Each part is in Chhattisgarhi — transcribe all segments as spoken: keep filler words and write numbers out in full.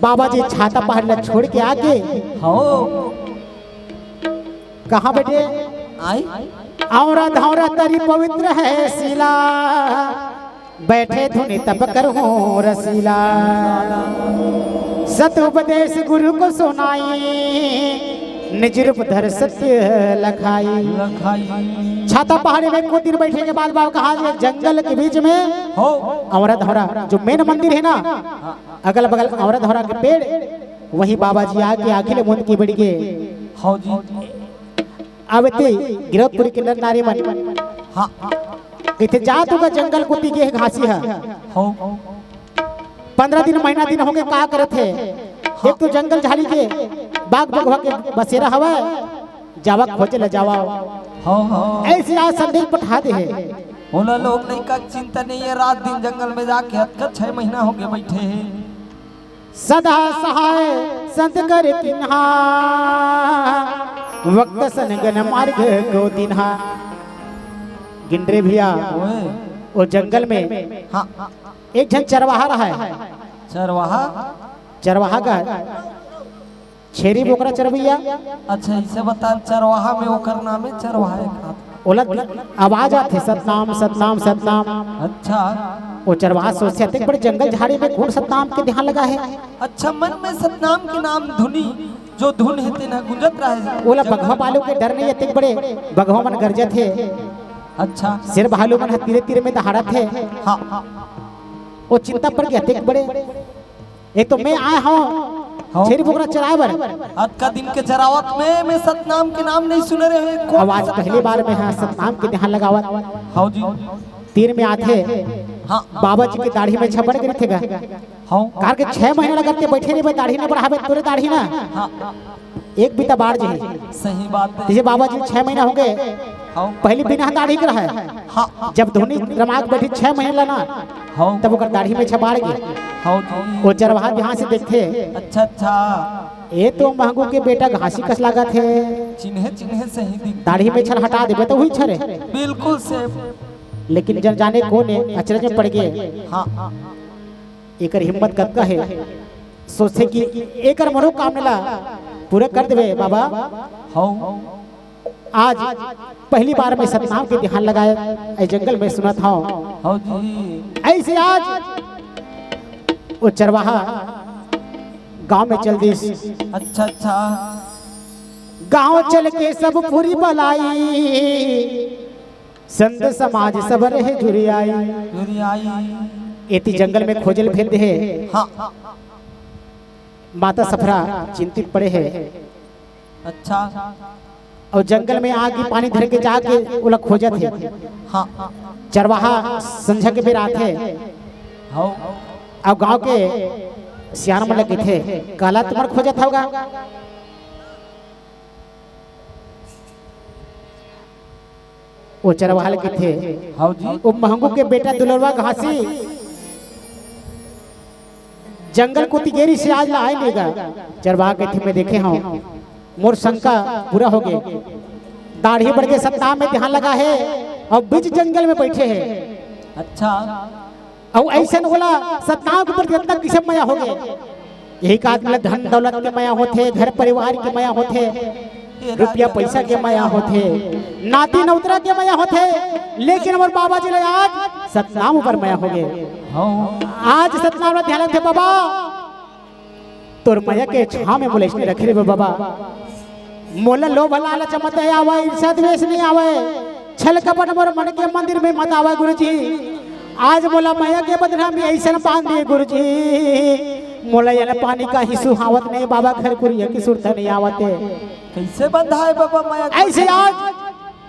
बाबा जी छाता पहाड़ ला छोड़ के आके हो। कहाँ बैठे? आई। औरा धौरा तरी पवित्र है शीला, बैठे धुनि तप करहूँ रसीला। सत उपदेश गुरु को सुनाई, निज रूप धर सत्य लखाई। लखाई। छाता पहाड़ी में कुछ दिन बैठे के बाद बाबा कहाँ गए? जंगल के बीच में हो। औरा धौरा जो मेन मंदिर है ना, हाँ। अगल बगल औरा धौरा के पेड़, वहीं बाबा जी आके आखिर मुंद की बिड़ गए। हो जी। अब ते गिरौदपुरी के नर नारी मन हाँ। इथे जात होगा जंगल कोती गे हे घासी ह। हो। पंद्रह दिन महीना दिन होगे का करत हे? एक तो जंगल झाड़ी के बाग बगवा के बसेरा हवय, जावा खोजे ल जावा। हो, हो। ऐसे आज संदेश पठा दे हे। ओला लोग नहीं का चिंता नहीं है, रात दिन जंगल में जाके अतका छह महीना होगे बैठे हे। सदा सहाय संत कर तिन्हा, वक्त सन गन मार्ग को तिन्हा। गिन रे भैया, ओए। वो जंगल में हाँ। एक झन चरवाहा रहा है। चरवाहा? चरवाहा का छेरी बोकरा चरवैया। अच्छा, इसे बता, चरवाहा में ओकर नाम है चरवाहा एक हाथ। ओला आवाज आथे, "सतनाम, सतनाम, सतनाम।" अच्छा। वो चरवाहा सोचथे, "अतेक बड़े जंगल झाड़ी में कौन सतनाम के ध्यान लगा है?" अच्छा, मन में सतनाम के नाम धुनी, जो धुन है तेना गुंजत रहे। ओला बघवा भालू के डर नहीं, अतेक बड़े बघवा मन गरजत हे। अच्छा। शेर भालू मन ह तीरे तीरे में दहाड़त हे। हाँ। वो चिंता पड़ गया, अतेक बड़े एक तो मैं आए हूँ हाँ। छेरी बोकरा चराए बर। अतका दिन के चरावत में, मैं सतनाम के नाम नहीं सुने रहे। कौन अब आज सतनाम पहली बार में हाँ सतनाम के ध्यान लगावत। हाँ जी। तीर में आथे। हाँ। बाबा जी के दाढ़ी में छपड़ के रहिथे गा। हाँ। कार के छह महीना लगत के बैठे रहे, दाढ़ी नहीं बढ़ावे, तोरे दाढ़ी ना। हाँ। एक बीता बाढ़ जी। सही बात है। जैसे बाबा जी छह महीना हो गए, हाँ। पहली बिना दाढ़ी के रहा है। हाँ। जब धुनी रमा के बैठी छह महीना ला ना, हाँ। तब ओकर दाढ़ी में छपाड़ गए। हाँ जी। वो चरवाहा ध्यान से देखथे। अच्छा, अच्छा। ये तो महंगू के बेटा घासी कस लागत हे। चिन्हे, चिन्हे सही दिख। दाढ़ी में छल हटा देबे तो वही छरे। बिल्कुल सेफ। लेकिन जन जाने कौन है, अचरज में पड़ गए। हाँ। एकर हिम्मत कतका हे? सोचथे कि एकर मनोकामना ला पूरा कर देबे बाबा। हाँ। आज पहली बार मैं सतनाम के ध्यान लगाए, ए जंगल में सुनत हूँ। हाँ जी। ऐसे आज वो चरवाहा गांव में चल दिस। अच्छा, अच्छा। गांव चल के सब पूरी बलाई, संत समाज सब रहे जुरियाई। जुरियाई। एती जंगल में खोजल फिर दे। हाँ। माता सफरा चिंतित पड़े हे। अच्छा। और जंगल में आके पानी धर के जाके ओला खोजत हे। हाँ। चरवाहा संझा के बेर आथे। हाँ। और गांव के सियान मन ल कहिथे, "काला तुमन खोजत हव गा?" वो चरवाहा ल कहिथे, हाँ जी। "वो महंगू के बेटा दुलरवा घासी जंगल कोती गे रिहिसे, आज ला आए नहीं गा।" चरवाहा कहिथे, "मैं देखे हूँ, मोर शंका पूरा हो गए। दाढ़ी बढ़ के सतनाम में ध्यान लगा है और बीच जंगल में बैठे हैं।" अच्छा। अउ अइसन ओला सतनाम के प्रति अतना किसे मया हो गए। यही का आदमी ला धन दौलत के मया होथे, घर परिवार के मया होथे, रुपया पैसा के मया होथे, नाती नौतरा के मया होथे, लेकिन हमर बाबा जी ला आज सतनाम ऊपर मया हो गए। हाँ। आज सतनाम ला ध्यान रखे बाबा, तोर मया के छांव में मोला अइसने रखे रे बाबा। मोला लोभ लालच मत आवे, ईर्ष्या द्वेष नहीं आवे, छल कपट मोर मन के मंदिर में मत आवे गुरुजी। आज मोला मया के बंधना में अइसन बांध दे गुरुजी, मोला ये पानी का ही सुहावत नहीं बाबा, घर कुरिया की सुरता नहीं आवत हे। कैसे बंधा है बाबा मया के? ऐसे आज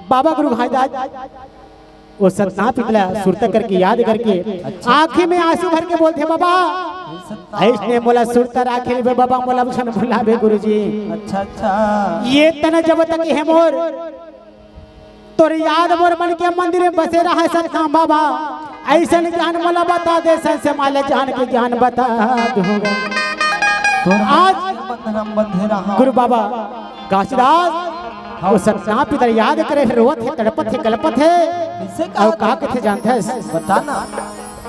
बाबा गुरु घासीदास वो सतनाम पिता ला सुरता करके, याद करके, अच्छा। आँखी में आंसू भर के बोलथे, "बाबा, अइसने मोला सुरता राखे रे बाबा, मोला झन भुलाबे गुरुजी।" अच्छा, अच्छा। ये तन जब तक हे मोर, तोर याद मोर मन के मंदिर में बसे रहा है सतनाम बाबा। अइसन ज्ञान मोला बता दे, संत से माला जान के ज्ञान बता दूंगा। तोर आज बंधन हम बंधे रहा। गुरु बाबा घासीदास, हाँ। वो सतनाम पिता याद करे, रोवत हे, तड़पत हे, कलपत हे। किसे कहा अउ का था? कथे जानथस? बता ना।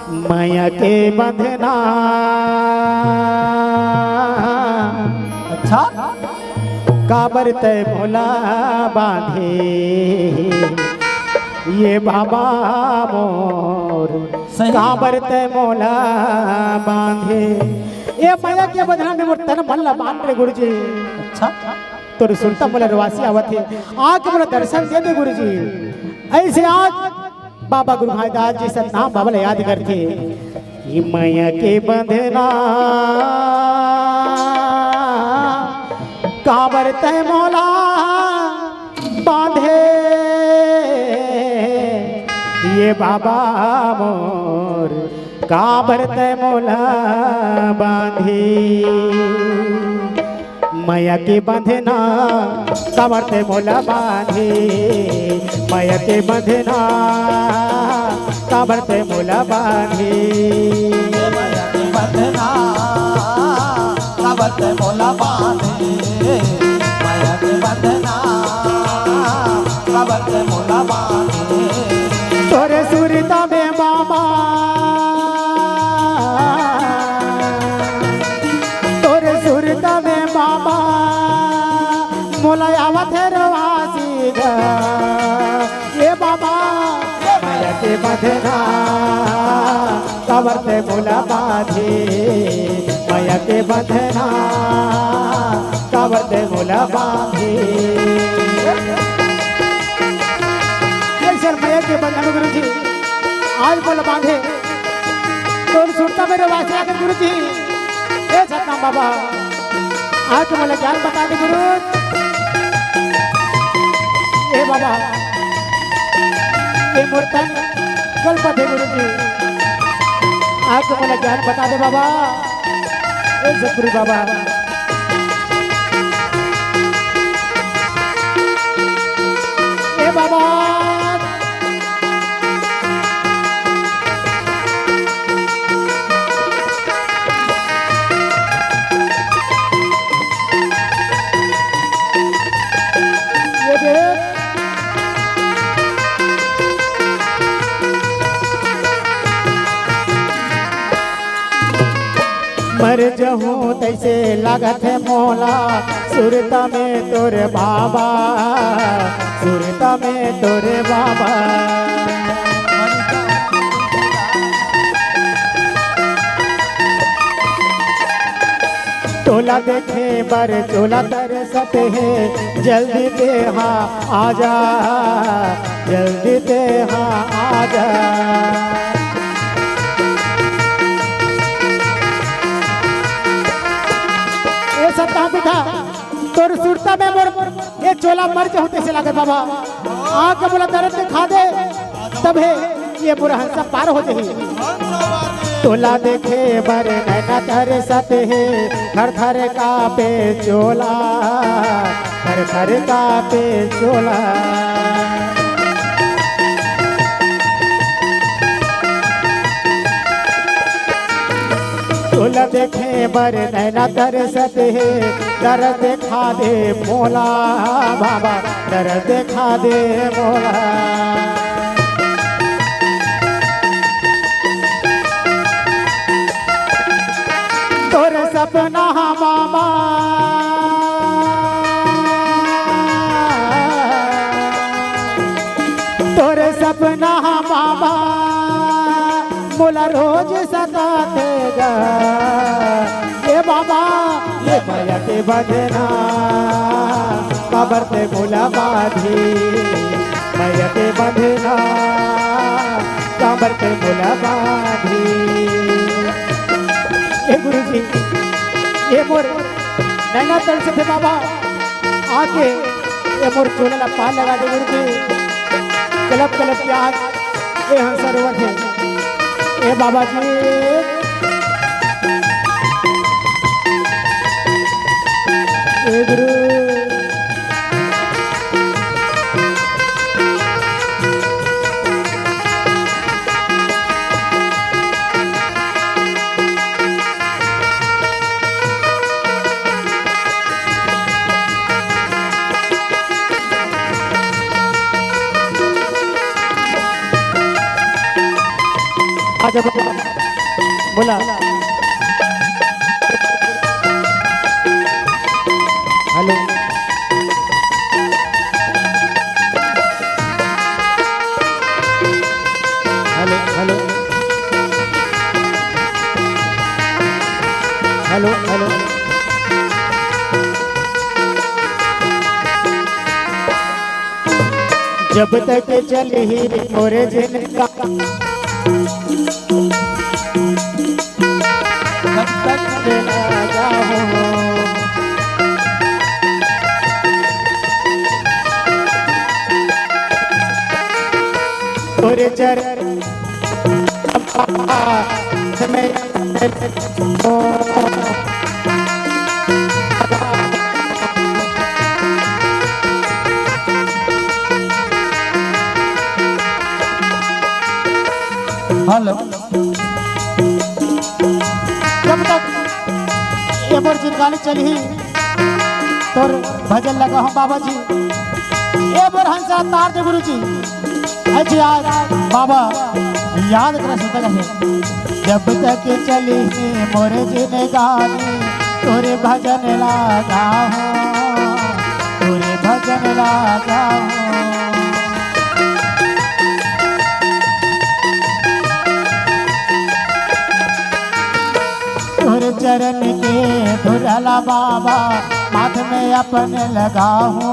मया के बंधना काबर तै मोला बांधे, ये बाबा मोर, सही। काबर तै मोला बांधे। ए मया के बंधना में मोर तन मन ला बांध रे गुरुजी। अच्छा। तोर सुरता मोला रोवासी आवत हे, आके मोला दर्शन दे दे गुरुजी। ऐसे आज बाबा गुरु महाराज जी सतनाम बाबा ला याद करथे। ये मया के बंधना काबर तै मोला बांधे, ये बाबा मोर काबर तै मोला बांधे। मया के बंधना काबर तै मोला बांधे, मया के बंधना काबर तै मोला बांधे। मया के बंधना काबर तै मोला बांधे, मया के बंधना काबर तै मोला बांधे। तोरे सुरता में बाबा, तोरे सुरता में बाबा, मोला आवत हे रोवासी गा। ए बाबा, मया के बंधना काबर तै मोला बांधे, मया के बंधना काबर तै मोला बांधे। ऐसन मया के बंधन गुरुजी आज मोला बांधे। तोर सुरता में रोवासी आगे गुरुजी। ए सतनाम बाबा, आके मोला ज्ञान बता दे गुरु। ए बाबा, ए मोर तन कलपत हे गुरुजी, आके मोला ज्ञान बता दे बाबा। ए सतगुरु बाबा, ए बाबा, ये देख। मर जहूं तैसे लागत हे मोला, सुरता में तोरे बाबा, सुरता में तोरे बाबा। तोला देखे बर चोला तरसत हे, जल्दी तेहा आजा, जल्दी तेहा आजा। ए सतनाम बेटा, तोर सुरता में मोर ए चोला मर जहूं तैसे लागत बाबा। आके मोला दरद दिखा दे, तभे ये मोर हंसा पार हो जाही। तोला देखे बर नैना तरसत हे, थर थर कांपे चोला, थर थर कांपे चोला। तोला देखे बर नैना तरसत हे, दरद दिखा दे मोला बाबा, दरद दिखा दे मोला। तोर सपना हा बाबा, तोर सपना हा बाबा, मोला रोज सताथे गा। ए बाबा, ए मया के बंधना, काबर तै मोला बांधे, मया के बंधना, काबर तै मोला बांधे। ए गुरुजी, ए मोर नैना तरसथे बाबा, आके ए मोर चोला ला पार लगा दे गुरुजी। कलप कलप के आज ए हंसा रोवत हे। ए बाबा जी, ए गुरु। आजा बाबा, बोला। हेलो। Hello, hello. जब तक चलही मोर जिनगानी, तब तक चला जाहूं। तोरे चरण हेलो। जब तक ये मोर जिनगानी चलही, तोर भजन लगाहूं बाबा जी। ये मोर हंसा तार दे गुरु जी। ऐसे आज बाबा याद कर सकता है। जब तक चलही मोर जिनगानी, तोरे भजन लगाहूं, तोरे भजन लगाहूं। तोर चरण के धुरला बाबा, माथ में अपन लगाहूं,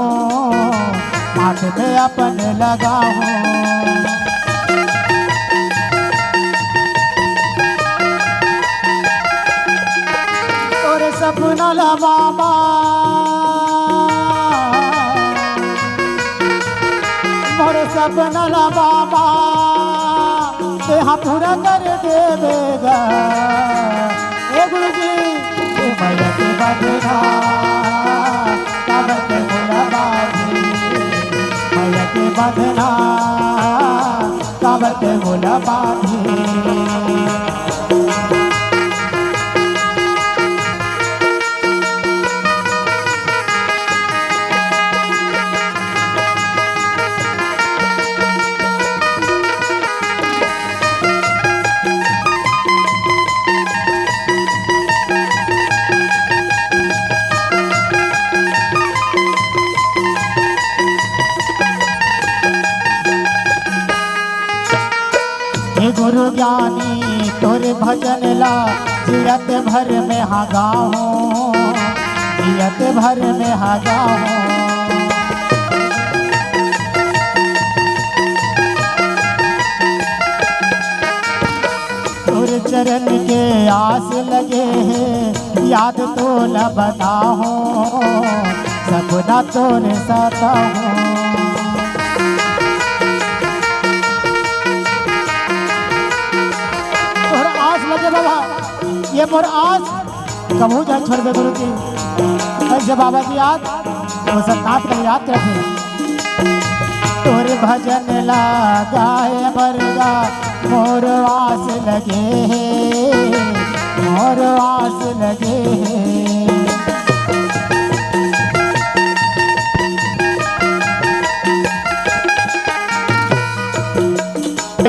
माथ में अपन लगाहूं। तोर सपना ला बाबा, मोर सपना ला बाबा, तेहा पूरा कर देबे गा। ए गुरु जी, ए मया के बंधना, काबर ते मोला बांधी, मया के बंधना, काबर ते मोला बांधी। हे गुरु ज्ञानी तोरे भजन ला जियत भर में हा गाहूं, जियत भर में हा गाहूं। तोर चरण के आस लगे हे, याद तोला बताहूं, सपना तोरे सताहूं। तोर आस लगे बाबा, ये मोर आस कभू झन छोड़बे गुरु जी। ऐसे बाबा जी याद, वो सब नाथ का याद रखे। तोर भजन ला गाए बर गा मोर आस लगे हे, मोर आस लगे हे।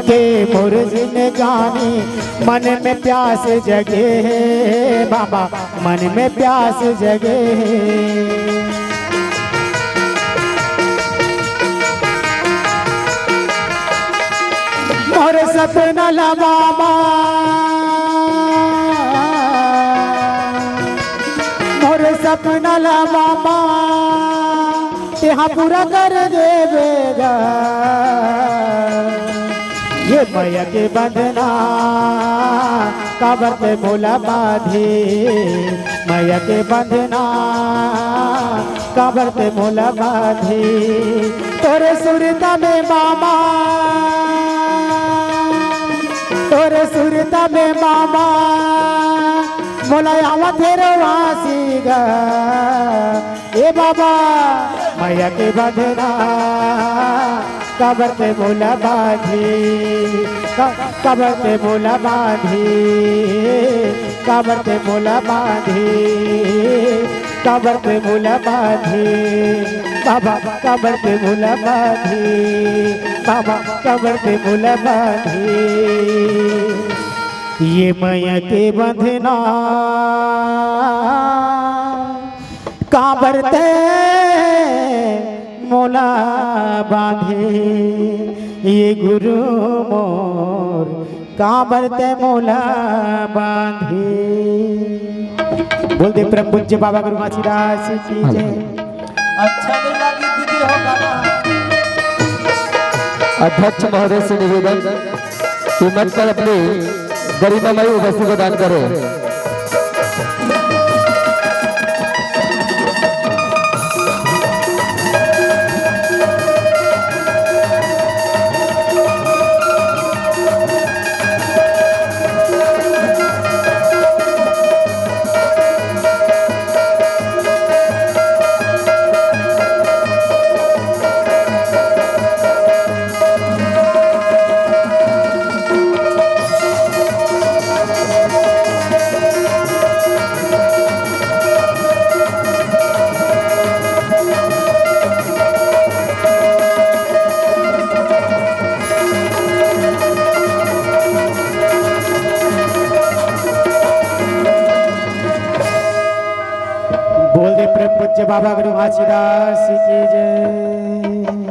के मोर जिनगानी, मन में प्यास जगे हे बाबा, मन में प्यास जगे हे। मोर सपना ला बाबा, मोर सपना ला बाबा, तेहा पूरा कर देबे गा। ये मया के बंधना, काबर ते मोला बांधी, मया के बंधना, काबर ते मोला बांधी। तोरे सुरता में बाबा, तोरे सुरता में बाबा, मोला आवत हे रोवासी गा। ए बाबा, मया के बंधना, काबर ते मोला बांधी, का-, काबर ते मोला बांधी, काबर ते मोला बांधी, काबर ते मोला बांधी, बाबा, काबर ते मोला बांधी, बाबा, काबर ते मोला बांधी। ये मया के बंधना, काबर ते मोला बांधे, ये गुरु मोर, काबर ते मोला बांधे। बोल दे परम पूज्य बाबा गुरु घासीदास की जय। अच्छा नहीं लगी दीदी हो गाना। अध्यक्ष महोदय से निवेदन कि मंच पर अपनी गरिमामय उपस्थिति प्रदान करें। बोल दे परम पूज्य बाबा गुरु घासीदास की जय।